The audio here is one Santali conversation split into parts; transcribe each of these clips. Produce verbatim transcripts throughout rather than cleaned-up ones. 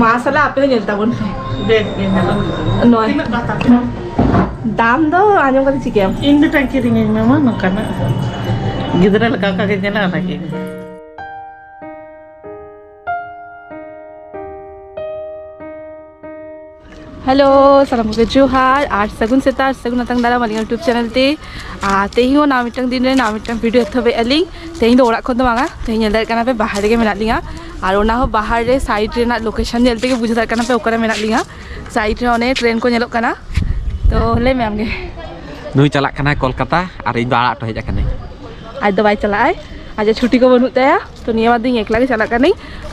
ᱢᱟ ᱥᱟᱞᱟ, ᱟᱯᱮ ᱦᱚᱸ ᱧᱮᱞ ᱛᱟᱵᱚᱱ ᱯᱮ᱾ ᱵᱮᱥ ᱜᱮ ᱧᱮᱞᱚᱜ᱾ ᱱᱚᱭ᱾ ᱛᱤᱱᱟᱹᱜ ᱠᱟᱛᱷᱟ ᱠᱟᱱᱟ? ᱫᱟᱢ ᱫᱚ ᱟᱸᱡᱚᱢ ᱠᱟᱛᱮ ᱪᱤᱠᱟᱹᱭᱟᱢ? ᱤᱧ ᱢᱤᱫᱴᱟᱝ ᱠᱤᱨᱤᱧᱟᱹᱧ ᱢᱮ ᱢᱟ, ᱱᱚᱝᱠᱟᱱᱟᱜ ᱜᱤᱫᱽᱨᱟᱹ ᱞᱮᱠᱟ ᱚᱠᱟ ᱜᱮ ᱧᱮᱞᱟ, ᱚᱱᱟ ᱜᱮ᱾ ᱦᱮᱞᱳ, ᱥᱟᱱᱟᱢ ᱠᱚᱜᱮ ᱡᱚᱦᱟᱨ ᱟᱨ ᱥᱟᱹᱜᱩᱱ ᱥᱮᱛᱟᱜ, ᱥᱟᱹᱜᱩᱱ ᱟᱛᱟᱝ ᱫᱟᱨᱟᱢ ᱟᱹᱞᱤᱧᱟᱜ YouTube ᱪᱮᱱᱮᱞ ᱛᱮ᱾ ᱟᱨ ᱛᱮᱦᱮᱧ ᱦᱚᱸ ᱱᱟᱣᱟ ᱢᱤᱫᱴᱟᱝ ᱫᱤᱱ ᱨᱮ ᱱᱟᱣᱟ ᱢᱤᱫᱴᱟᱝ ᱵᱷᱤᱰᱤᱭᱳ ᱮᱛᱚᱦᱚᱵᱮᱫᱼᱟ ᱞᱤᱧ᱾ ᱛᱮᱦᱮᱧ ᱫᱚ ᱚᱲᱟᱜ ᱠᱷᱚᱱ ᱫᱚ ᱵᱟᱝᱟ, ᱛᱮᱦᱮᱧ ᱧᱮᱞ ᱫᱟᱲᱮᱭᱟᱜ ᱠᱟᱱᱟ ᱯᱮ ᱵᱟᱦᱟᱨ ᱨᱮᱜᱮ ᱢᱮᱱᱟᱜ ᱞᱤᱧᱟ᱾ ᱟᱨ ᱚᱱᱟ ᱦᱚᱸ ᱵᱟᱦᱟᱨ ᱨᱮ ᱥᱟᱭᱤᱰ ᱨᱮᱱᱟᱜ ᱞᱳᱠᱮᱥᱚᱱ ᱧᱮᱞ ᱛᱮᱜᱮ ᱵᱩᱡᱷᱟᱹᱣ ᱫᱟᱲᱮᱭᱟᱜ ᱠᱟᱱᱟ ᱯᱮ ᱚᱠᱟᱨᱮ ᱢᱮᱱᱟᱜ ᱞᱤᱧᱟ᱾ ᱥᱟᱭᱤᱰ ᱨᱮ ᱚᱱᱮ ᱴᱨᱮᱱ ᱠᱚ ᱧᱮᱞᱚᱜ ᱠᱟᱱᱟ᱾ ᱛᱚ ᱞᱟᱹᱭ ᱢᱮ ᱟᱢᱜᱮ᱾ ᱱᱩᱭ ᱪᱟᱞᱟᱜ ᱠᱟᱱᱟᱭ ᱠᱳᱞᱠᱟᱛᱟ ᱟᱨ ᱤᱧ ᱫᱚ ᱟᱲᱟᱜ ᱦᱚᱴᱚ ᱦᱮᱡ ᱟᱠᱟᱱᱟᱹᱧ᱾ ᱟᱡ ᱫᱚ ᱵᱟᱭ ᱪᱟᱞᱟᱜᱼᱟᱭ, ᱟᱡᱟᱜ ᱪᱷᱩᱴᱤ ᱠᱚ ᱵᱟᱹᱱᱩᱜ ᱛᱟᱭᱟ᱾ ᱛᱚ ᱱᱤᱭᱟᱹ ᱵᱟᱨ ᱫᱚ ᱤᱧ ᱮᱠᱞᱟ ᱜᱮ ᱪᱟᱞᱟᱜ ᱠᱟᱹᱱᱟᱹᱧ᱾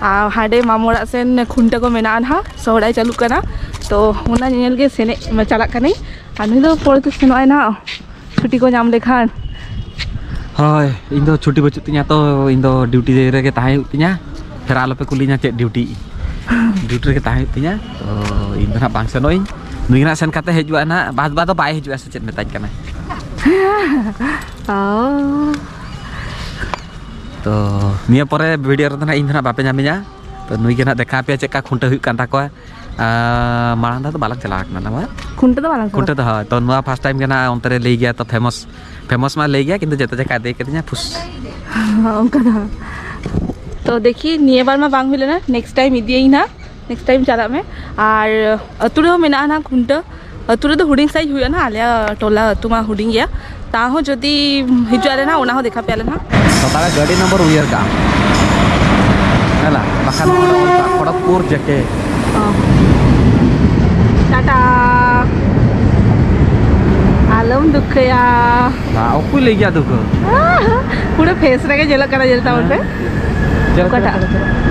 ᱟᱨ ᱦᱟᱸᱰᱮ ᱢᱟᱢᱚ ᱚᱲᱟᱜ ᱥᱮᱱ ᱠᱷᱩᱱᱴᱟᱹᱣ ᱠᱚ ᱢᱮᱱᱟᱜᱼᱟ ᱱᱟᱦᱟᱜ, ᱥᱚᱦᱨᱟᱭ ᱪᱟᱹᱞᱩᱜ ᱠᱟᱱᱟ᱾ ᱛᱚ ᱚᱱᱟ ᱧᱮᱧᱮᱞ ᱜᱮ ᱥᱮᱱᱮᱡ ᱪᱟᱞᱟᱜ ᱠᱟᱹᱱᱟᱹᱧ᱾ ᱟᱨ ᱱᱩᱭ ᱫᱚ ᱯᱚᱨᱮ ᱛᱮ ᱥᱮᱱᱚᱜᱼᱟᱭ ᱱᱟᱦᱟᱜ, ᱪᱷᱩᱴᱤ ᱠᱚ ᱧᱟᱢ ᱞᱮᱠᱷᱟᱱ᱾ ᱦᱳᱭ, ᱤᱧ ᱫᱚ ᱪᱷᱩᱴᱤ ᱵᱟᱹᱪᱩᱜ ᱛᱤᱧᱟ, ᱛᱚ ᱤᱧ ᱫᱚ ᱰᱤᱭᱩᱴᱤ ᱨᱮᱜᱮ ᱛᱟᱦᱮᱸ ᱦᱩᱭᱩᱜ ᱛᱤᱧᱟ᱾ ᱯᱷᱮᱨ ᱟᱞᱚᱯᱮ ᱠᱩᱞᱤᱧᱟ ᱪᱮᱫ ᱰᱤᱭᱩᱴᱤ, ᱰᱤᱭᱩᱴᱤ ᱨᱮᱜᱮ ᱛᱟᱦᱮᱸ ᱦᱩᱭᱩᱜ ᱛᱤᱧᱟ᱾ ᱛᱚ ᱤᱧ ᱫᱚ ᱱᱟᱦᱟᱜ ᱵᱟᱝ ᱥᱮᱱᱚᱜ ᱟᱹᱧ᱾ ᱱᱩᱭ ᱜᱮ ᱱᱟᱦᱟᱜ ᱥᱮᱱ ᱠᱟᱛᱮ ᱦᱤᱡᱩᱜᱼᱟ ᱱᱟᱦᱟᱜ, ᱵᱟᱫ ᱵᱟᱫ ᱫᱚ ᱵᱟᱭ ᱦᱤᱡᱩᱜᱼᱟ ᱥᱮ ᱪᱮᱫ ᱢᱮᱛᱟᱧ ᱠᱟᱱᱟᱭ᱾ ᱚ᱾ ᱛᱚ ᱱᱤᱭᱟᱹ ᱯᱚᱨᱮ ᱵᱷᱤᱰᱤᱭᱳ ᱨᱮᱫᱚ ᱱᱟᱦᱟᱜ ᱤᱧ ᱫᱚ ᱱᱟᱦᱟᱜ ᱵᱟᱯᱮ ᱧᱟᱢᱤᱧᱟ᱾ ᱛᱚ ᱱᱩᱭ ᱜᱮ ᱱᱟᱦᱟᱜ ᱫᱮᱠᱷᱟᱣ ᱟᱯᱮᱭᱟ ᱪᱮᱫ ᱞᱮᱠᱟ ᱠᱷᱩᱱᱴᱟᱹᱣ ᱦᱩᱭᱩᱜ ᱠᱟᱱ ᱛᱟᱠᱚᱣᱟ᱾ ᱟᱨ ᱢᱟᱲᱟᱝ ᱫᱷᱟᱣ ᱫᱚ ᱵᱟᱞᱟᱝ ᱪᱟᱞᱟᱣ ᱠᱟᱱᱟ ᱱᱟᱣᱟ ᱠᱷᱩᱱᱴᱟᱹᱣ ᱫᱚ ᱵᱟᱞᱟᱝ ᱪᱟᱞᱟᱣ ᱠᱷᱩᱱᱴᱟᱹᱣ ᱫᱚ, ᱦᱳᱭ᱾ ᱛᱚ ᱱᱚᱣᱟ ᱯᱷᱟᱥᱴ ᱴᱟᱭᱤᱢ ᱜᱮ ᱱᱟᱦᱟᱜ ᱚᱱᱛᱮ ᱨᱮ ᱞᱟᱹᱭ ᱜᱮᱭᱟ, ᱛᱚ ᱯᱷᱮᱢᱟᱥ, ᱯᱷᱮᱢᱟᱥ ᱢᱟ ᱞᱟᱹᱭ ᱜᱮᱭᱟ, ᱠᱤᱱᱛᱩ ᱡᱚᱛᱚ ᱡᱟᱭᱜᱟ ᱤᱫᱤ ᱠᱟᱫᱤᱧᱟ ᱯᱷᱩᱥ᱾ ᱚᱱᱠᱟ ᱫᱚ ᱵᱟᱝ᱾ ᱛᱚ ᱫᱮᱠᱷᱤ, ᱱᱤᱭᱟᱹ ᱵᱟᱨ ᱢᱟ ᱵᱟᱝ ᱦᱩᱭ ᱞᱮᱱᱟ, ᱱᱮᱠᱥᱴ ᱴᱟᱭᱤᱢ ᱤᱫᱤᱭᱟᱹᱧ ᱱᱟᱦᱟᱜ, ᱱᱮᱠᱥᱴ ᱴᱟᱭᱤᱢ ᱪᱟᱞᱟᱜ ᱢᱮ᱾ ᱟᱨ ᱟᱹᱛᱩ ᱨᱮᱦᱚᱸ ᱢᱮᱱᱟᱜᱼᱟ ᱱᱟᱦᱟᱜ ᱠᱷᱩᱱᱴᱟᱹᱣ᱾ ᱟᱹᱛᱩ ᱨᱮᱫᱚ ᱦᱩᱰᱤᱧ ᱥᱟᱭᱤᱡ ᱦᱩᱭᱩᱜᱼᱟ ᱱᱟᱦᱟᱜ, ᱟᱞᱮᱭᱟᱜ ᱴᱚᱞᱟ ᱟᱹᱛᱩ ᱢᱟ ᱦᱩᱰᱤᱧ ᱜᱮᱭᱟ᱾ ᱛᱟᱦᱚᱸ ᱡᱩᱫᱤ ᱦᱤᱡᱩᱜ ᱟᱞᱮ ᱱᱟᱦᱟᱜ, ᱚᱱᱟ ᱦᱚᱸ ᱫᱮᱠᱷᱟ ᱯᱮᱭᱟᱞᱮ ᱱᱟᱦᱟᱜ᱾ ᱛᱚ ᱛᱟᱦᱚᱞᱮ ᱜᱟᱹᱰᱤ ᱱᱚᱢᱵᱚᱨ ᱩᱭᱦᱟᱹᱨ ᱠᱟᱜ ᱟᱢ᱾ ᱦᱮᱸ ᱞᱟ, ᱵᱟᱠᱷᱟᱱ ᱱᱚᱰᱮ ᱚᱞ ᱠᱟᱜ ᱠᱷᱚᱲᱚᱜᱽᱯᱩᱨ ᱡᱮᱠᱮ᱾ ᱚ᱾ ᱴᱟᱴᱟ᱾ ᱟᱞᱚᱢ ᱫᱩᱠᱷᱟᱹᱭᱟ᱾ ᱵᱟ, ᱚᱠᱚᱭ ᱞᱟᱹᱭ ᱜᱮᱭᱟ ᱫᱩᱠᱷᱟᱹ? ᱯᱩᱨᱟᱹ ᱯᱷᱮᱥ ᱨᱮᱜᱮ ᱧᱮᱞᱚᱜ ᱠᱟᱱᱟ, ᱧᱮᱞ ᱛᱟᱵᱚᱱ ᱯᱮ᱾ ᱪᱚᱞᱚ, ᱪᱚᱞᱚ, ᱚᱠᱟᱴᱟᱜ? ᱪᱚᱞᱚ, ᱪᱚᱞᱚ᱾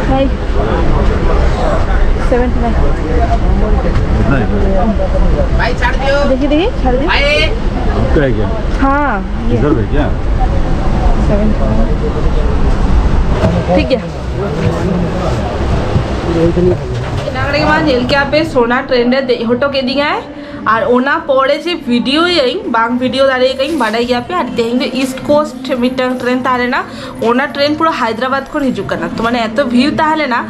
Hi. Seventy nine. नहीं। भाई, छाड़ दियो। देखिए, देखिए, छाड़ दियो। भाई। आपका है क्या? हाँ, ये। रिजर्व है क्या? Seventy nine. ठीक है। ᱮᱱᱟᱝ ᱨᱮᱜᱮ ᱢᱟ ᱧᱮᱞ ᱠᱮᱜᱼᱟ ᱯᱮ, ᱥᱳᱱᱟ ᱴᱨᱮᱱ ᱨᱮ ᱫᱮᱡ ᱦᱚᱴᱚ ᱠᱮᱫᱤᱧᱟᱭ᱾ ᱟᱨ ᱚᱱᱟ ᱯᱚᱨᱮ ᱡᱮ ᱵᱷᱤᱰᱤᱭᱳᱭᱟᱹᱧ, ᱵᱟᱝ ᱵᱷᱤᱰᱤᱭᱳ ᱫᱟᱲᱮᱭᱟᱜ ᱠᱟᱹᱧ ᱵᱟᱰᱟᱭ ᱜᱮᱭᱟ ᱯᱮ᱾ ᱟᱨ ᱛᱮᱦᱮᱧ ᱫᱚ ᱤᱥᱴ ᱠᱳᱥᱴ ᱢᱤᱫᱴᱟᱝ ᱴᱨᱮᱱ ᱛᱟᱦᱮᱸ ᱞᱮᱱᱟ, ᱚᱱᱟ ᱴᱨᱮᱱ ᱯᱩᱨᱟᱹ ᱦᱟᱭᱫᱨᱟᱵᱟᱫᱽ ᱠᱷᱚᱱ ᱦᱤᱡᱩᱜ ᱠᱟᱱᱟ᱾ ᱛᱚ ᱢᱟᱱᱮ ᱮᱛᱚ ᱵᱷᱤᱲ ᱛᱟᱦᱮᱸ ᱞᱮᱱᱟ,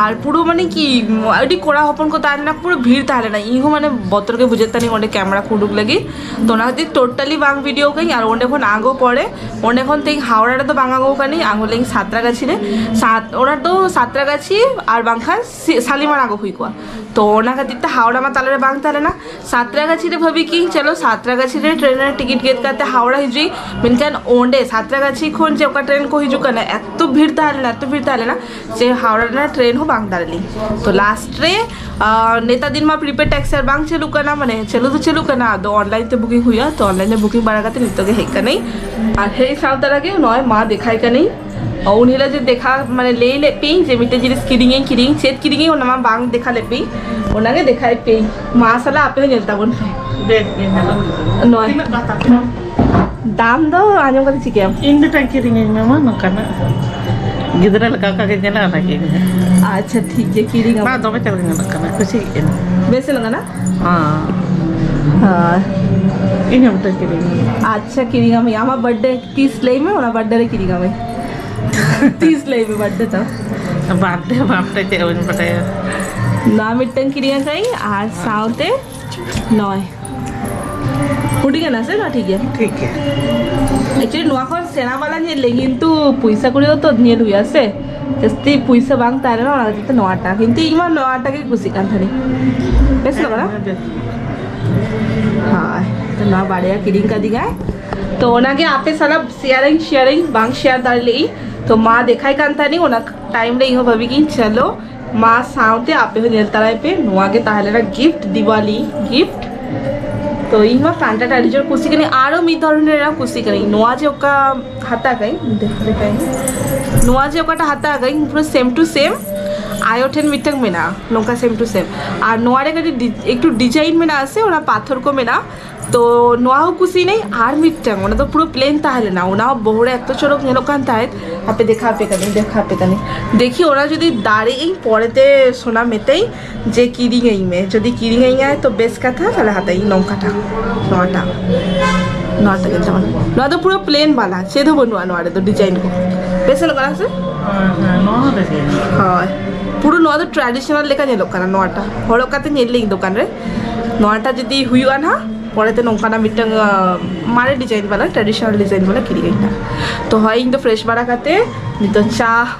ᱟᱨ ᱯᱩᱨᱟᱹ ᱢᱟᱱᱮ ᱠᱤ ᱟᱹᱰᱤ ᱠᱚᱲᱟ ᱦᱚᱯᱚᱱ ᱠᱚ ᱛᱟᱦᱮᱸ ᱞᱮᱱᱟ, ᱯᱩᱨᱟᱹ ᱵᱷᱤᱲ ᱛᱟᱦᱮᱸ ᱞᱮᱱᱟ᱾ ᱤᱧ ᱦᱚᱸ ᱢᱟᱱᱮ ᱵᱚᱛᱚᱨ ᱜᱮ ᱵᱩᱡᱷᱟᱹᱜ ᱛᱟᱦᱮᱱᱤᱧ ᱚᱸᱰᱮ ᱠᱮᱢᱮᱨᱟ ᱠᱚ ᱩᱰᱩᱠ ᱞᱟᱹᱜᱤᱫ᱾ ᱛᱚ ᱚᱱᱟ ᱠᱷᱟᱹᱛᱤᱨ ᱴᱳᱴᱟᱞᱤ ᱵᱟᱝ ᱵᱷᱤᱰᱤᱭᱳ ᱠᱟᱹᱧ᱾ ᱟᱨ ᱚᱸᱰᱮ ᱠᱷᱚᱱ ᱟᱬᱜᱚ ᱯᱚᱨᱮ, ᱚᱸᱰᱮ ᱠᱷᱚᱱ ᱛᱮᱦᱮᱧ ᱦᱟᱣᱲᱟ ᱨᱮᱫᱚ ᱵᱟᱝ ᱟᱬᱜᱚ ᱠᱟᱹᱱᱟᱹᱧ, ᱟᱬᱜᱚ ᱞᱮᱧ ᱥᱟᱛᱨᱟᱜᱟᱪᱷᱤ ᱨᱮ᱾ ᱥᱟᱛ ᱚᱱᱟ ᱫᱚ ᱥᱟᱛᱨᱟᱜᱟᱪᱷᱤ ᱟᱨ ᱵᱟᱝᱠᱷᱟᱱ ᱥᱤ- ᱥᱟᱞᱤᱢᱟᱨ ᱟᱬᱜᱚ ᱦᱩᱭ ᱠᱚᱜᱼᱟ᱾ ᱛᱚ ᱚᱱᱟ ᱠᱷᱟᱹᱛᱤᱨ ᱛᱮ ᱦᱟᱣᱲᱟ ᱢᱟ ᱛᱟᱞᱟᱨᱮ ᱵᱟᱝ ᱛᱟᱦᱮᱸ ᱞᱮᱱᱟ᱾ ᱥᱟᱛᱨᱟᱜᱟᱪᱷᱤ ᱨᱮ ᱵᱷᱟᱹᱵᱤ ᱠᱤᱧ, ᱪᱚᱞᱚ ᱥᱟᱛᱨᱟᱜᱟᱪᱷᱤ ᱨᱮ ᱴᱨᱮᱱ ᱨᱮᱱᱟᱜ ᱴᱤᱠᱤᱴ ᱜᱮᱫ ᱠᱟᱛᱮ ᱦᱟᱣᱲᱟ ᱦᱤᱡᱩᱜ ᱤᱧ᱾ ᱢᱮᱱᱠᱷᱟᱱ ᱚᱸᱰᱮ ᱥᱟᱛᱨᱟᱜᱟᱪᱷᱤ ᱠᱷᱚᱱ ᱡᱮ ᱚᱠᱟ ᱴᱨᱮᱱ ᱠᱚ ᱦᱤᱡᱩᱜ ᱠᱟᱱᱟ, ᱮᱛᱚ ᱵᱷᱤᱲ ᱛᱟᱦᱮᱸ ᱞᱮᱱᱟ, ᱮᱛᱚ ᱵᱷᱤᱲ ᱛᱟᱦᱮᱸ ᱞᱮᱱᱟ ᱡᱮ ᱦᱟᱣᱲᱟ ᱨᱮᱱᱟᱜ ᱴᱨᱮᱱ ᱦᱚᱸ ᱵᱟᱝ ᱫᱟᱲᱮ ᱞᱤᱧ᱾ ᱛᱚ ᱞᱟᱥᱴ ᱨᱮ ᱟᱨ ᱱᱮᱛᱟᱨ ᱫᱤᱱ ᱢᱟ ᱯᱨᱤᱯᱮᱰ ᱴᱮᱠᱥᱤ ᱟᱨ ᱵᱟᱝ ᱪᱟᱹᱞᱩᱜ ᱠᱟᱱᱟ, ᱢᱟᱱᱮ ᱪᱟᱹᱞᱩ ᱫᱚ ᱪᱟᱹᱞᱩᱜ ᱠᱟᱱᱟ, ᱟᱫᱚ ᱚᱱᱞᱟᱭᱤᱱ ᱛᱮ ᱵᱩᱠᱤᱝ ᱦᱩᱭᱩᱜᱼᱟ᱾ ᱛᱚ ᱚᱱᱞᱟᱭᱤᱱ ᱨᱮ ᱵᱩᱠᱤᱝ ᱵᱟᱲᱟ ᱠᱟᱛᱮ ᱱᱤᱛᱚᱜ ᱜᱮ ᱦᱮᱡ ᱠᱟᱹᱱᱟᱹᱧ᱾ ᱟᱨ ᱦᱮᱡ ᱥᱟᱶ ᱛᱟᱨᱟ ᱜᱮ ᱱᱚᱜᱼᱚᱭ ᱢᱟ ᱫᱮᱠᱷᱟᱭ ᱠᱟᱹᱱᱟᱹᱧ᱾ ᱩᱱ ᱦᱤᱞᱳᱜ ᱡᱮ ᱫᱮᱠᱷᱟ, ᱢᱟᱱᱮ ᱞᱟᱹᱭ ᱞᱮᱫ ᱯᱮᱭᱟᱹᱧ ᱡᱮ ᱢᱤᱫᱴᱮᱡ ᱡᱤᱱᱤᱥ ᱠᱤᱨᱤᱧᱟᱹᱧ, ᱠᱤᱨᱤᱧ, ᱪᱮᱫ ᱠᱤᱨᱤᱧᱟᱹᱧ ᱚᱱᱟ ᱢᱟ ᱵᱟᱝ ᱫᱮᱠᱷᱟ ᱞᱮᱫ ᱯᱮᱭᱟᱹᱧ, ᱚᱱᱟᱜᱮ ᱫᱮᱠᱷᱟᱭᱮᱫ ᱯᱮᱭᱟᱹᱧ᱾ ᱢᱟ ᱥᱟᱞᱟ ᱟᱯᱮ ᱦᱚᱸ ᱧᱮᱞ ᱛᱟᱵᱚᱱ ᱯᱮ᱾ ᱵᱮᱥ ᱜᱮ ᱧᱮᱞᱚᱜ ᱠᱟᱱᱟ᱾ ᱱᱚᱜᱼᱚᱭ᱾ ᱛᱤᱱᱟᱹᱜ ᱠᱟᱛᱷᱟ? ᱫᱟᱢ ᱫᱚ ᱟᱸᱡᱚᱢ ᱠᱟᱛᱮ ᱪᱤᱠᱟᱹᱭᱟᱢ? ᱤᱧ ᱢᱤᱫᱴᱟᱝ ᱠᱤᱨᱤᱧᱟᱹᱧ ᱢᱮ ᱢᱟ ᱱᱚᱝᱠᱟᱱᱟᱜ᱾ ᱜᱤᱫᱽᱨᱟᱹ ᱞᱮᱠᱟ ᱚᱠᱟ ᱜᱮ ᱧᱮᱞᱚᱜᱼᱟ ᱚᱱᱟ ᱜᱮ᱾ ᱟᱪᱪᱷᱟ, ᱴᱷᱤᱠ ᱜᱮᱭᱟ, ᱠᱤᱨᱤᱧ ᱟᱢ᱾ ᱵᱟᱝ, ᱫᱚᱢᱮ ᱪᱮᱦᱨᱟ ᱧᱮᱞᱚᱜ ᱠᱟᱱᱟ, ᱠᱩᱥᱤᱭᱟᱜ ᱠᱟᱹᱱᱟᱹᱧ᱾ ᱵᱮᱥ ᱧᱮᱞᱚᱜ ᱠᱟᱱᱟ? ᱦᱚᱸ᱾ ᱦᱳᱭ᱾ ᱤᱧ ᱦᱚᱸ ᱢᱤᱫᱴᱟᱝ ᱠᱤᱨᱤᱧ ᱢᱮ᱾ ᱟᱪᱪᱷᱟ, ᱠᱤᱨᱤᱧ ᱟᱢ᱾ ᱟᱢᱟᱜ ᱵᱟᱨᱛᱷᱰᱮ ᱛᱤᱥ ᱞᱟᱹᱭ ᱢᱮ, ᱚᱱᱟ ᱵᱟᱨᱛᱷᱰᱮ ᱨᱮ ᱠᱤᱨᱤᱧ ᱟᱢ᱾ ᱛᱤᱥ ᱞᱟᱹᱭ ᱢᱮ ᱵᱟᱨᱛᱷᱰᱮ ᱛᱟᱢ? ᱵᱟᱨᱛᱷᱰᱮ, ᱵᱟᱨᱛᱷᱰᱮ ᱪᱮᱫ ᱦᱚᱸ ᱵᱟᱹᱧ ᱵᱟᱰᱟᱭᱟ᱾ ᱱᱚᱣᱟ ᱢᱤᱫᱴᱟᱝ ᱠᱤᱨᱤᱧ ᱟᱠᱟᱫᱟᱹᱧ ᱟᱨ ᱥᱟᱶᱛᱮ ᱱᱚᱜᱼᱚᱭ᱾ ᱦᱩᱰᱤᱧ ᱠᱟᱱᱟ ᱥᱮ? ᱱᱚᱣᱟ ᱴᱷᱤᱠ ᱜᱮᱭᱟ? ᱴᱷᱤᱠ ᱜᱮᱭᱟ᱾ Actually ᱱᱚᱣᱟ ᱠᱷᱚᱱ ᱥᱮᱬᱟ ᱵᱟᱞᱟ ᱧᱮᱞ ᱞᱮ, ᱠᱤᱱᱛᱩ ᱯᱚᱭᱥᱟ ᱠᱩᱲᱤ ᱦᱚᱸ ᱛᱚ ᱧᱮᱞ ᱦᱩᱭᱩᱜᱼᱟ ᱥᱮ᱾ ᱡᱟᱹᱥᱛᱤ ᱯᱚᱭᱥᱟ ᱵᱟᱝ ᱛᱟᱦᱮᱸ ᱞᱮᱱᱟ, ᱚᱱᱟ ᱠᱷᱟᱹᱛᱤᱨ ᱛᱮ ᱱᱚᱣᱟᱴᱟᱜ, ᱠᱤᱱᱛᱩ ᱤᱧ ᱢᱟ ᱱᱚᱣᱟᱴᱟᱜ ᱜᱮ ᱠᱩᱥᱤᱜ ᱠᱟᱱ ᱛᱟᱦᱮᱱᱤᱧ᱾ ᱵᱮᱥ ᱧᱮᱞᱚᱜ ᱠᱟᱱᱟ? ᱦᱮᱸ, ᱵᱮᱥ᱾ ᱦᱳᱭ, ᱛᱚ ᱱᱚᱣᱟ ᱵᱟᱨᱭᱟ ᱠᱤᱨᱤᱧ ᱠᱟᱫᱤᱧᱟᱭ᱾ ᱛᱚ ᱚᱱᱟᱜᱮ ᱟᱯᱮ ᱥᱟᱞᱟᱜ ᱥᱮᱭᱟᱨᱤᱧ, ᱥᱮᱭᱟᱨᱤᱧ ᱵᱟᱝ ᱥᱮᱭᱟᱨ ᱫᱟᱲᱮ ᱞᱮᱫᱟᱹᱧ᱾ ᱛᱚ ᱢᱟ ᱫᱮᱠᱷᱟᱭ ᱠᱟᱱ ᱛᱟᱦᱮᱱᱤᱧ, ᱚᱱᱟ ᱴᱟᱭᱤᱢ ᱨᱮ ᱤᱧ ᱦᱚᱸ ᱵᱷᱟᱹᱵᱤ ᱜᱤᱧ, ᱪᱚᱞᱚ ᱢᱟ ᱥᱟᱶᱛᱮ ᱟᱯᱮ ᱦᱚᱸ ᱧᱮᱞ ᱛᱟᱨᱟᱭ ᱯᱮ᱾ ᱱᱚᱣᱟ ᱜᱮ ᱛᱟᱦᱮᱸ ᱞᱮᱱᱟ ᱜᱤᱯᱷᱴ, ᱫᱤᱣᱟᱞᱤ ᱜᱤᱯᱷᱴ᱾ ᱛᱚ ᱤᱧ ᱢᱟ ᱯᱷᱟᱱᱴᱟ ᱟᱹᱰᱤ ᱡᱳᱨ ᱠᱩᱥᱤ ᱠᱟᱹᱱᱟᱹᱧ᱾ ᱟᱨᱚ ᱢᱤᱫ ᱫᱷᱚᱨᱚᱱ ᱨᱮᱱᱟᱜ ᱠᱩᱥᱤ ᱠᱟᱹᱱᱟᱹᱧ᱾ ᱱᱚᱣᱟ ᱡᱮ ᱚᱠᱟ ᱦᱟᱛᱟᱣ ᱠᱟᱹᱧ, ᱫᱮᱠᱷᱟᱣ ᱠᱟᱹᱧ᱾ ᱱᱚᱣᱟ ᱡᱮ ᱚᱠᱟᱴᱟᱜ ᱦᱟᱛᱟᱣ ᱠᱟᱹᱧ, ᱯᱩᱨᱟᱹ ᱥᱮᱢ ᱴᱩ ᱥᱮᱢ ᱟᱭᱳ ᱴᱷᱮᱱ ᱢᱤᱫᱴᱟᱝ ᱢᱮᱱᱟᱜᱼᱟ, ᱱᱚᱝᱠᱟ ᱥᱮᱢ ᱴᱩ ᱥᱮᱢ᱾ ᱟᱨ ᱱᱚᱣᱟ ᱨᱮ ᱠᱟᱹᱴᱤᱡ ᱰᱤ-, ᱮᱠᱴᱩ ᱰᱤᱡᱟᱭᱤᱱ ᱢᱮᱱᱟᱜᱼᱟ ᱥᱮ, ᱚᱱᱟ ᱯᱟᱛᱷᱚᱨ ᱠᱚ ᱢᱮᱱᱟᱜᱼᱟ᱾ ᱛᱚ ᱱᱚᱣᱟ ᱦᱚᱸ ᱠᱩᱥᱤᱭᱮᱱᱟᱹᱧ᱾ ᱟᱨ ᱢᱤᱫᱴᱟᱝ, ᱚᱱᱟ ᱫᱚ ᱯᱩᱨᱟᱹ ᱯᱞᱮᱱ ᱛᱟᱦᱮᱸ ᱞᱮᱱᱟ, ᱚᱱᱟ ᱦᱚᱸ ᱵᱚᱦᱚᱲ ᱮᱛᱚ ᱪᱚᱨᱚᱠ ᱧᱮᱞᱚᱜ ᱠᱟᱱ ᱛᱟᱦᱮᱸᱫ᱾ ᱦᱟᱯᱮ ᱫᱮᱠᱷᱟ ᱟᱯᱮ ᱠᱟᱹᱱᱟᱹᱧ, ᱫᱮᱠᱷᱟ ᱟᱯᱮ ᱠᱟᱹᱱᱟᱹᱧ᱾ ᱫᱮᱠᱷᱤ ᱚᱱᱟ ᱡᱩᱫᱤ ᱫᱟᱲᱮᱜ ᱤᱧ ᱯᱚᱨᱮᱛᱮ ᱥᱳᱱᱟ ᱢᱮᱛᱟᱹᱧ ᱡᱮ ᱠᱤᱨᱤᱧᱟᱹᱧ ᱢᱮ, ᱡᱩᱫᱤ ᱠᱤᱨᱤᱧᱟᱹᱧᱟᱭ ᱛᱚ ᱵᱮᱥ ᱠᱟᱛᱷᱟ, ᱛᱟᱦᱞᱮ ᱦᱟᱛᱟᱣ ᱤᱧ ᱱᱚᱝᱠᱟᱴᱟᱜ, ᱱᱚᱣᱟᱴᱟᱜ, ᱱᱚᱣᱟᱴᱟᱜ ᱧᱮᱞ ᱛᱟᱵᱚᱱ᱾ ᱱᱚᱣᱟ ᱫᱚ ᱯᱩᱨᱟᱹ ᱯᱞᱮᱱ ᱵᱟᱞᱟ, ᱪᱮᱫ ᱦᱚᱸ ᱵᱟᱹᱱᱩᱜᱼᱟ ᱱᱚᱣᱟ ᱨᱮᱫᱚ ᱰᱤᱡᱟᱭᱤᱱ ᱠᱚ᱾ ᱵᱮᱥ ᱧᱮᱞᱚᱜ ᱠᱟᱱᱟ ᱥᱮ? ᱦᱮᱸ, ᱱᱚᱣᱟ ᱦᱚᱸ ᱵᱮᱥ ᱜᱮ ᱧᱮᱞᱚᱜ ᱠᱟᱱᱟ᱾ ᱦᱳᱭ, ᱯᱩᱨᱟᱹ ᱱᱚᱣᱟ ᱫᱚ ᱴᱨᱟᱰᱤᱥᱚᱱᱟᱞ ᱞᱮᱠᱟ ᱧᱮᱞᱚᱜ ᱠᱟᱱᱟ᱾ ᱱᱚᱣᱟᱴᱟᱜ ᱦᱚᱨᱚᱜ ᱠᱟᱛᱮ ᱧᱮᱞ ᱞᱤᱧ ᱫᱚᱠᱟᱱ ᱨᱮ, ᱱᱚᱣᱟᱴᱟᱜ ᱡᱩᱫᱤ ᱦᱩᱭᱩᱜᱼᱟ ᱱᱟᱦᱟᱜ ᱯᱚᱨᱮᱛᱮ ᱱᱚᱝᱠᱟᱱᱟᱜ ᱢᱤᱫᱴᱟᱝ, ᱟᱸ, ᱢᱟᱨᱮ ᱰᱤᱡᱟᱭᱤᱱ ᱵᱟᱞᱟ, ᱴᱨᱟᱰᱤᱥᱚᱱᱟᱞ ᱰᱤᱡᱟᱭᱤᱱ ᱵᱟᱞᱟ ᱠᱤᱨᱤᱧ ᱟᱹᱧ ᱱᱟᱦᱟᱜ᱾ ᱛᱚ ᱦᱳᱭ, ᱤᱧ ᱫᱚ ᱯᱷᱨᱮᱥ ᱵᱟᱲᱟ ᱠᱟᱛᱮ ᱱᱤᱛᱚᱜ ᱪᱟ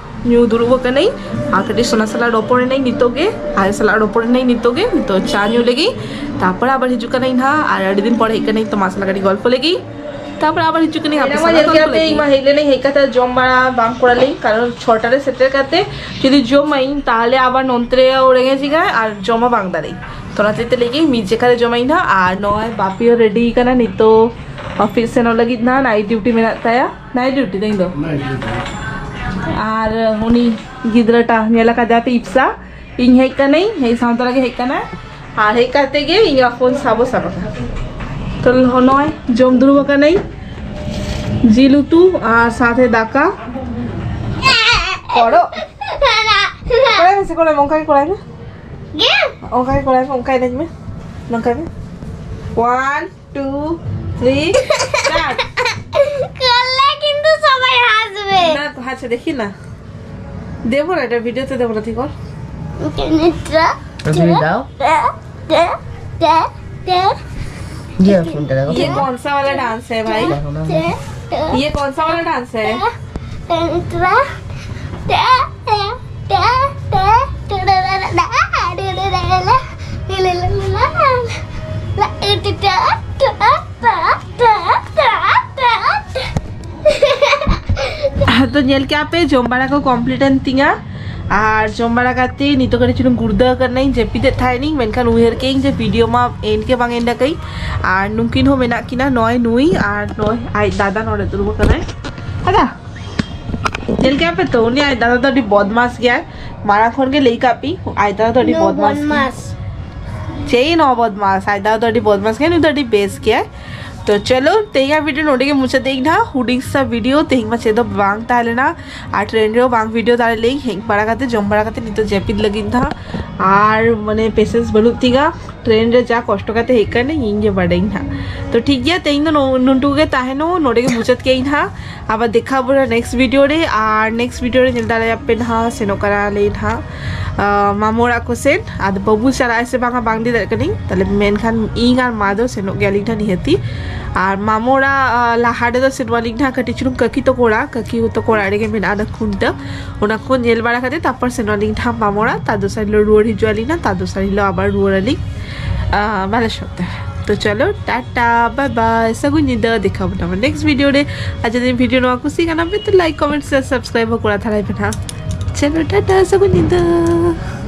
ᱧᱩ ᱫᱩᱲᱩᱵ ᱟᱠᱟᱱᱟᱹᱧ ᱟᱨ ᱠᱟᱹᱴᱤᱡ ᱥᱳᱱᱟ ᱥᱟᱞᱟᱜ ᱨᱚᱯᱚᱲ ᱮᱱᱟᱹᱧ ᱱᱤᱛᱚᱜ ᱜᱮ, ᱟᱭᱳ ᱥᱟᱞᱟᱜ ᱨᱚᱯᱚᱲ ᱮᱱᱟᱹᱧ ᱱᱤᱛᱚᱜ ᱜᱮ᱾ ᱱᱤᱛᱚᱜ ᱪᱟ ᱧᱩ ᱞᱟᱹᱜᱤᱫ, ᱛᱟᱨᱯᱚᱨ ᱟᱵᱟᱨ ᱦᱤᱡᱩᱜ ᱠᱟᱹᱱᱟᱹᱧ ᱱᱟᱦᱟᱜ, ᱟᱨ ᱟᱹᱰᱤ ᱫᱤᱱ ᱯᱚᱨ ᱦᱮᱡ ᱠᱟᱹᱱᱟᱹᱧ, ᱛᱚ ᱢᱟ ᱥᱟᱞᱟᱜ ᱠᱟᱹᱴᱤᱡ ᱜᱚᱞᱯᱚ ᱞᱟᱹᱜᱤᱫ, ᱛᱟᱨᱯᱚᱨ ᱟᱵᱟᱨ ᱦᱤᱡᱩᱜ ᱠᱟᱹᱱᱟᱹᱧ ᱟᱯᱮ ᱮᱱᱟᱝ ᱢᱟ ᱥᱟᱞᱟᱜ ᱧᱮᱞ ᱜᱚᱞᱯᱚ ᱠᱮᱫ ᱯᱮ, ᱤᱧ ᱢᱟ ᱞᱟᱹᱜᱤᱫ᱾ ᱦᱮᱡ ᱞᱮᱱᱟᱹᱧ, ᱦᱮᱡ ᱠᱟᱛᱮ ᱡᱚᱢ ᱵᱟᱲᱟ ᱵᱟᱝ ᱠᱚᱨᱟᱣ ᱞᱤᱧ, ᱠᱟᱨᱚᱱ ᱪᱷᱚᱴᱟ ᱨᱮ ᱥᱮᱴᱮᱨ ᱠᱟᱛᱮ ᱡᱩᱫᱤ ᱡᱚᱢᱟᱹᱧ ᱛᱟᱦᱚᱞᱮ ᱟᱵᱟᱨ ᱱᱚᱱᱛᱮ ᱨᱮ ᱨᱮᱸᱜᱮᱡᱤᱧᱟ ᱟᱨ ᱡᱚᱢ ᱦᱚᱸ ᱵᱟᱝ ᱫᱟᱲᱮᱭᱟᱜ᱾ ᱛᱚ ᱚᱱᱟ ᱦᱚᱛᱮᱡ ᱛᱮ ᱞᱟᱹᱭ ᱠᱮᱫᱟᱹᱧ ᱢᱤᱫ ᱡᱮᱠᱷᱟ ᱨᱮ ᱡᱚᱢᱟᱹᱧ ᱱᱟᱦᱟᱜ᱾ ᱟᱨ ᱱᱚᱜᱼᱚᱭ ᱵᱟᱯᱤ ᱦᱚᱸ ᱨᱮᱰᱤ ᱠᱟᱱᱟ, ᱱᱤᱛᱚᱜ ᱚᱯᱷᱤᱥ ᱥᱮᱱᱚᱜ ᱞᱟᱹᱜᱤᱫ ᱱᱟᱦᱟᱜ, ᱱᱟᱭᱤᱴ ᱰᱤᱭᱩᱴᱤ ᱢᱮᱱᱟᱜ ᱛᱟᱭᱟ᱾ ᱱᱟᱭᱤᱴ ᱰᱤᱭᱩᱴᱤ ᱛᱮᱦᱮᱧ ᱫᱚ᱾ Night duty. ᱟᱨ ᱩᱱᱤ ᱜᱤᱫᱽᱨᱟᱹᱴᱟ ᱧᱮᱞ ᱟᱠᱟᱫᱮᱭᱟ ᱯᱮ, ᱤᱯᱥᱟ? ᱤᱧ ᱦᱮᱡ ᱠᱟᱹᱱᱟᱹᱧ, ᱦᱮᱡ ᱥᱟᱶ ᱛᱚᱨᱟ ᱜᱮ ᱦᱮᱡ ᱠᱟᱱᱟ᱾ ᱟᱨ ᱦᱮᱡ ᱠᱟᱛᱮ ᱜᱮ ᱤᱧᱟᱹᱜ ᱯᱷᱳᱱ ᱥᱟᱵᱚ ᱥᱟᱵ ᱟᱠᱟᱱᱟ᱾ ᱛᱚ ᱱᱚᱜᱼᱚᱭ ᱡᱚᱢ ᱫᱩᱲᱩᱵ ᱟᱠᱟᱱᱟᱹᱧ, ᱡᱤᱞ ᱩᱛᱩ ᱟᱨ ᱥᱟᱶᱛᱮ ᱫᱟᱠᱟ᱾ ᱠᱚᱲᱚ᱾ ᱠᱚᱲᱟᱭ ᱢᱮᱥᱮ, ᱠᱚᱲᱟᱭ ᱢᱮ, ᱚᱱᱠᱟ ᱜᱮ ᱠᱚᱲᱟᱭ ᱢᱮ᱾ ᱚᱱᱠᱟ ᱜᱮ ᱠᱚᱲᱟᱭ ᱢᱮ, ᱚᱱᱠᱟ ᱮᱱᱮᱡ ᱢᱮ, ᱱᱚᱝᱠᱟ ᱢᱮ᱾ One, two, three, start. করলে কিন্তু সবাই হাসবে। না, আচ্ছা, দেখি না। দেবো না, এটা ভিডিওতে দেবো না, ঠিক কর। নিদ্রা। তুমি দাও। টা, টা, টা, টা। ইয়ে, ফোনটা দেখো। ये कौन सा वाला डांस है भाई? দেখো না। ये कौन सा वाला डांस है? ᱛᱚ ᱧᱮᱞ ᱠᱮᱜᱼᱟ ᱯᱮ, ᱡᱚᱢ ᱵᱟᱲᱟ ᱠᱚ ᱠᱚᱢᱯᱞᱤᱴ ᱮᱱ ᱛᱤᱧᱟ᱾ ᱟᱨ ᱡᱚᱢ ᱵᱟᱲᱟ ᱠᱟᱛᱮ ᱱᱤᱛᱚᱜ ᱠᱟᱹᱴᱤᱡ ᱪᱩᱞᱩᱝ ᱜᱩᱲᱫᱟᱹ ᱟᱠᱟᱱᱟᱹᱧ, ᱡᱟᱹᱯᱤᱫᱮᱫ ᱛᱟᱦᱮᱱᱤᱧ, ᱢᱮᱱᱠᱷᱟᱱ ᱩᱭᱦᱟᱹᱨ ᱠᱮᱜᱼᱟᱹᱧ ᱡᱮ ᱵᱷᱤᱰᱤᱭᱳ ᱢᱟ ᱮᱱᱰ ᱜᱮ ᱵᱟᱝ ᱮᱱᱰ ᱟᱠᱟᱹᱧ᱾ ᱟᱨ ᱱᱩᱠᱤᱱ ᱦᱚᱸ ᱢᱮᱱᱟᱜ ᱠᱤᱱᱟ, ᱱᱚᱜᱼᱚᱭ ᱱᱩᱭ ᱟᱨ ᱱᱚᱜᱼᱚᱭ ᱟᱡ ᱫᱟᱫᱟ ᱱᱚᱰᱮ ᱫᱩᱲᱩᱵ ᱟᱠᱟᱱᱟᱭ᱾ ᱫᱟᱫᱟ, ᱧᱮᱞ ᱠᱮᱜᱼᱟ ᱯᱮ ᱛᱚ, ᱩᱱᱤ ᱟᱡ ᱫᱟᱫᱟ ᱫᱚ ᱟᱹᱰᱤ ᱵᱚᱫᱢᱟᱥ ᱜᱮᱭᱟᱭ᱾ ᱢᱟᱲᱟᱝ ᱠᱷᱚᱱ ᱜᱮ ᱞᱟᱹᱭ ᱠᱟᱜ ᱯᱮ, ᱟᱡ ᱫᱟᱫᱟ ᱫᱚ ᱟᱹᱰᱤ ᱵᱚᱫᱢᱟᱥ ᱜᱮᱭᱟᱭ᱾ ᱵᱚᱫᱢᱟᱥ᱾ ᱪᱮᱫ ᱦᱚᱸ ᱵᱚᱫᱢᱟᱥ, ᱟᱡ ᱫᱟᱫᱟ ᱫᱚ ᱟᱹᱰᱤ ᱵᱚᱫᱢᱟᱥ ᱜᱮᱭᱟ, ᱱᱩᱭ ᱫᱚ ᱟᱹᱰᱤ ᱵᱮᱥ ᱜᱮᱭᱟᱭ᱾ ᱛᱚ ᱪᱚᱞᱚ, ᱛᱮᱦᱮᱧᱟᱜ ᱵᱷᱤᱰᱤᱭᱳ ᱱᱚᱰᱮ ᱜᱮ ᱢᱩᱪᱟᱹᱫ ᱫᱟᱹᱧ ᱱᱟᱦᱟᱜ᱾ ᱦᱩᱰᱤᱧ ᱥᱟ ᱵᱷᱤᱰᱤᱭᱳ, ᱛᱮᱦᱮᱧ ᱢᱟ ᱪᱮᱫ ᱦᱚᱸ ᱵᱟᱝ ᱛᱟᱦᱮᱸ ᱞᱮᱱᱟ, ᱟᱨ ᱴᱨᱮᱱ ᱨᱮᱦᱚᱸ ᱵᱟᱝ ᱵᱷᱤᱰᱤᱭᱳ ᱫᱟᱲᱮ ᱞᱮᱧ᱾ ᱦᱮᱡ ᱵᱟᱲᱟ ᱠᱟᱛᱮ, ᱡᱚᱢ ᱵᱟᱲᱟ ᱠᱟᱛᱮ ᱱᱤᱛᱚᱜ ᱡᱟᱹᱯᱤᱫ ᱞᱟᱹᱜᱤᱫ ᱱᱟᱦᱟᱜ, ᱟᱨ ᱢᱟᱱᱮ ᱯᱮᱥᱮᱱᱥ ᱵᱟᱹᱱᱩᱜ ᱛᱤᱧᱟ᱾ ᱴᱨᱮᱱ ᱨᱮ ᱡᱟ ᱠᱚᱥᱴᱚ ᱠᱟᱛᱮ ᱦᱮᱡ ᱠᱟᱹᱱᱟᱹᱧ, ᱤᱧ ᱜᱮ ᱵᱟᱰᱟᱭᱤᱧ ᱱᱟᱦᱟᱜ᱾ ᱛᱚ ᱴᱷᱤᱠ ᱜᱮᱭᱟ, ᱛᱮᱦᱮᱧ ᱫᱚ ᱱᱚ-, ᱱᱩᱱᱴᱩ ᱜᱮ ᱛᱟᱦᱮᱱᱚᱜ, ᱱᱚᱰᱮ ᱜᱮ ᱢᱩᱪᱟᱹᱫ ᱠᱮᱫ ᱟᱹᱧ ᱱᱟᱦᱟᱜ᱾ ᱟᱵᱟᱨ ᱫᱮᱠᱷᱟ ᱵᱚᱱᱟ ᱱᱮᱠᱥᱴ ᱵᱷᱤᱰᱤᱭᱳ ᱨᱮ, ᱟᱨ ᱱᱮᱠᱥᱴ ᱵᱷᱤᱰᱤᱭᱳ ᱨᱮ ᱧᱮᱞ ᱫᱟᱲᱮᱭᱟᱯᱮ ᱱᱟᱦᱟᱜ, ᱥᱮᱱᱚᱜ ᱠᱟᱱᱟ ᱞᱮ ᱱᱟᱦᱟᱜ, ᱟᱸ, ᱢᱟᱢᱚ ᱚᱲᱟᱜ ᱠᱚ ᱥᱮᱫ᱾ ᱟᱫᱚ ᱵᱟᱹᱵᱩ ᱪᱟᱞᱟᱜ ᱟᱭ ᱥᱮ ᱵᱟᱝᱟ ᱵᱟᱝ ᱞᱟᱹᱭ ᱫᱟᱲᱮᱭᱟᱜ ᱠᱟᱹᱱᱟᱹᱧ, ᱛᱟᱦᱞᱮ ᱢᱮᱱᱠᱷᱟᱱ ᱤᱧ ᱟᱨ ᱢᱟ ᱫᱚ ᱥᱮᱱᱚᱜ ᱜᱮᱭᱟᱞᱤᱧ ᱱᱟᱦᱟᱜ ᱱᱤᱦᱟᱹᱛᱤ᱾ ᱟᱨ ᱢᱟᱢᱚ ᱚᱲᱟᱜ, ᱟᱸ, ᱞᱟᱦᱟ ᱨᱮᱫᱚ ᱥᱮᱱᱚᱜ ᱟᱹᱞᱤᱧ ᱱᱟᱦᱟᱜ ᱠᱟᱹᱴᱤᱡ ᱪᱩᱞᱩᱝ ᱠᱟᱹᱠᱤ ᱛᱟᱠᱚ ᱚᱲᱟᱜ, ᱠᱟᱹᱠᱤ ᱛᱟᱠᱚ ᱚᱲᱟᱜ ᱨᱮᱜᱮ ᱢᱮᱱᱟᱜᱼᱟ ᱚᱱᱟ ᱠᱷᱩᱱᱴᱟᱹ, ᱚᱱᱟ ᱠᱚ ᱧᱮᱞ ᱵᱟᱲᱟ ᱠᱟᱛᱮ ᱛᱟᱨᱯᱚᱨ ᱥᱮᱱᱚᱜ ᱟᱹᱞᱤᱧ ᱱᱟᱦᱟᱜ ᱢᱟᱢᱚ ᱚᱲᱟᱜ᱾ ᱛᱟᱨ ᱫᱚᱥᱟᱨ ᱦᱤᱞᱳᱜ ᱨᱩᱣᱟᱹᱲ ᱦᱤᱡᱩᱜ ᱟᱹᱞᱤᱧ ᱱᱟᱦᱟᱜ, ᱛᱟᱨ ᱫᱚᱥᱟᱨ ᱦᱤᱞᱳᱜ ᱟᱵᱟᱨ ᱨᱩᱣᱟᱹᱲ ᱟᱹᱞᱤᱧ, ᱟᱸ, ᱵᱟᱞᱮᱥᱚᱨ ᱛᱮ᱾ ᱛᱚ ᱪᱚᱞᱚ, ᱴᱟᱴᱟ, ᱵᱟᱭ ᱵᱟᱭ, ᱥᱟᱹᱜᱩᱱ ᱧᱤᱫᱟᱹ, ᱫᱮᱠᱷᱟ ᱵᱚᱱᱟ ᱱᱮᱠᱥᱴ ᱵᱷᱤᱰᱤᱭᱳ ᱨᱮ᱾ ᱟᱨ ᱡᱩᱫᱤ ᱵᱷᱤᱰᱤᱭᱳ ᱱᱚᱣᱟ ᱠᱩᱥᱤ ᱠᱟᱱᱟ ᱯᱮ, ᱛᱚ ᱞᱟᱭᱤᱠ, ᱠᱚᱢᱮᱱᱴ, ᱥᱮᱭᱟᱨ, ᱥᱟᱵᱥᱠᱨᱟᱭᱤᱵ ᱦᱚᱸ ᱠᱚᱨᱟᱣ ᱛᱟᱨᱟᱭ ᱯᱮ ᱱᱟᱦᱟᱜ᱾ ᱪᱚᱞᱚ, ᱴᱟᱴᱟ, ᱥᱟᱹᱜᱩᱱ ᱧᱤᱫᱟᱹ᱾